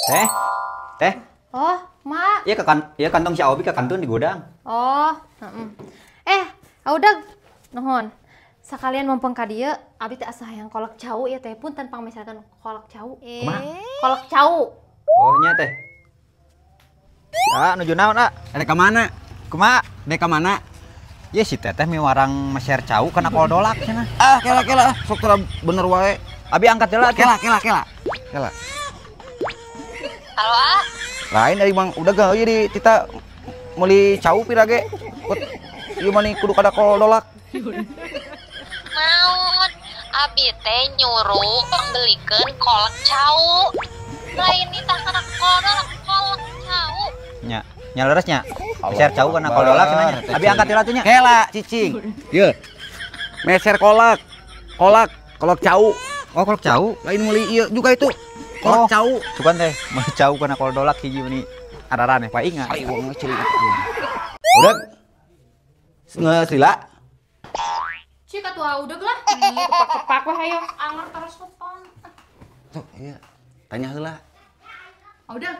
Teh. Teh. Oh, Mak. Iya ke iya kantong si Obi ke kantun di gudang. Oh, heeh. Eh, udah nuhun. Sekalian mumpung ka dieu, abi teh asa hayang kolak cau ya teh punten pangmeserkeun kolak cau. Kumaha? Kolak cau. Oh nya teh. Ah, nuju naon, ah? Rek ka mana? Kumaha? Rek ka mana? Ye si teteh miwarang meser cau kana kol dolak cenah. Ah, kela kela, sok tara bener wae. Abi angkat heula. Kela kela kela. Kela. Halo, ah. Lain dari Bang udah gak ieu di tita meuli cau pira ge. Ieu mah kudu kada kol dolak. Naon? Abi teh nyuruh pembelikeun kolak cau. Lain nitah kana kol dolak, kolak cau. Nya, nya leres nya. Meser cau kana kol dolak cenah nya. Abi angkat heula atuh nya. Kela cicing. Ye. Meser kolak. Kolak, kolak cau. Oh, kolak cau. Lain meuli ieu juga itu. Kolak cau. Sugan teh meuli cau kana kol dolak hiji meuni araraneh paingan. Ai wong ceuli. Udah. Ngeus lila. Cik atuh udah lah. Kepak-kepak weh ayo anger terus sopan. Sok iya. Tanya heula. Udah.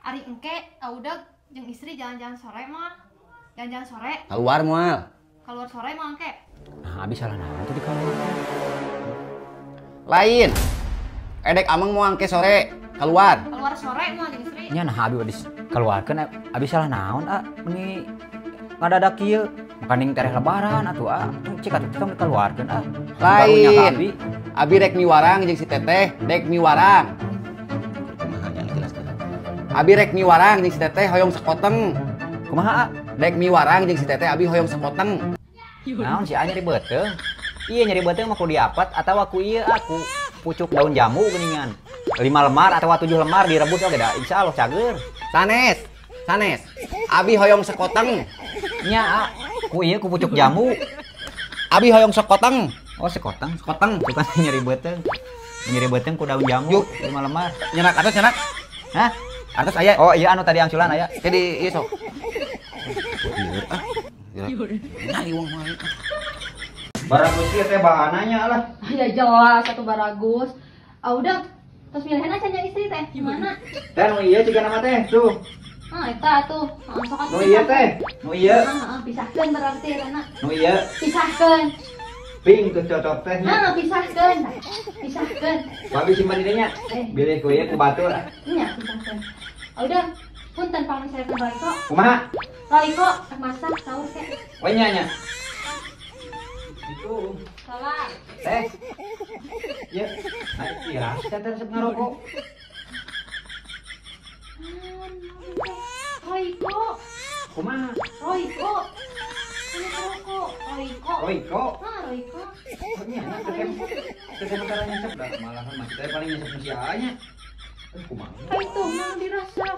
Ari engke udah jeung istri jalan-jalan sore mah. Jalan-jalan sore. Keluar moal. Keluar sore mah engke. Nah, abi salah naon tuh di keluar. Lain. Edek amang mau angke sore keluar. Keluar sore moal jeung istri. Nya nah abi bade keluarkeun abi salah naon ah meuni ngadadak kieu. Makaning tereh lebaran atuh ah. Cik atuh tong dikeluarkeun ah. Lain. Abi rek miwarang jeung si teteh, dek miwarang. Kumaha nya jelaskeun. Abi rek miwarang jeung si teteh hoyong sekoteng. Kumaha ah? Dek miwarang jeung si teteh abi hoyong sekoteng. Naon si A nyeri beuteung? Iya nyeri beuteung mah kudu diapet atawa ku ieu aku pucuk daun jamu geuningan. 5 lembar atawa 7 lembar direbus oge da insyaallah cager. Sanes, sanes. Abi hoyong sekoteng. Nya a, ku ieu ku pucuk jamu. Abi hoyong sekoteng. Oh sekoteng, sekoteng. Bukan nyeri beuteung. Nyeri beuteung ku daun jamu 5 lembar. Nyenak atas nyenak. Hah? Atas aya. Oh iya anu tadi angsulan aya. Jadi ieu sok. Ah. Nah, iwang mah. Baragus ieu teh bahananya lah. Ya jelas atuh baragus. Ah udah, terus milihna cenah istri teh gimana? Teh nu ieu jiga nama teh tuh. Hah, eta atuh. Sok atuh. Nu ieu teh, nu ieu. Heeh, pisahkeun berarti kana. Nu ieu. Pisahkeun. Ping tuh cocok teh. Heeh, pisahkeun. Pisahkeun. Babi simpan di dinya. Bilih ku ieu ku batur. Nya, pisahkeun. Ah udah, punten pangmeserkeun Royko. Kumaha? Royko masak sahur teh. Oh nya nya. Itu. Salah. Teh. Ya, ayo kira teh resep ngarokok. Royko. Kumaha? Royko. Ini rokok, Royko. Royko. Hah, Royko. Oh nya, teh teh tara nyesep dah, malahan mah teh paling nyesep nu si A nya. Kumaha? Itu mah dirasa.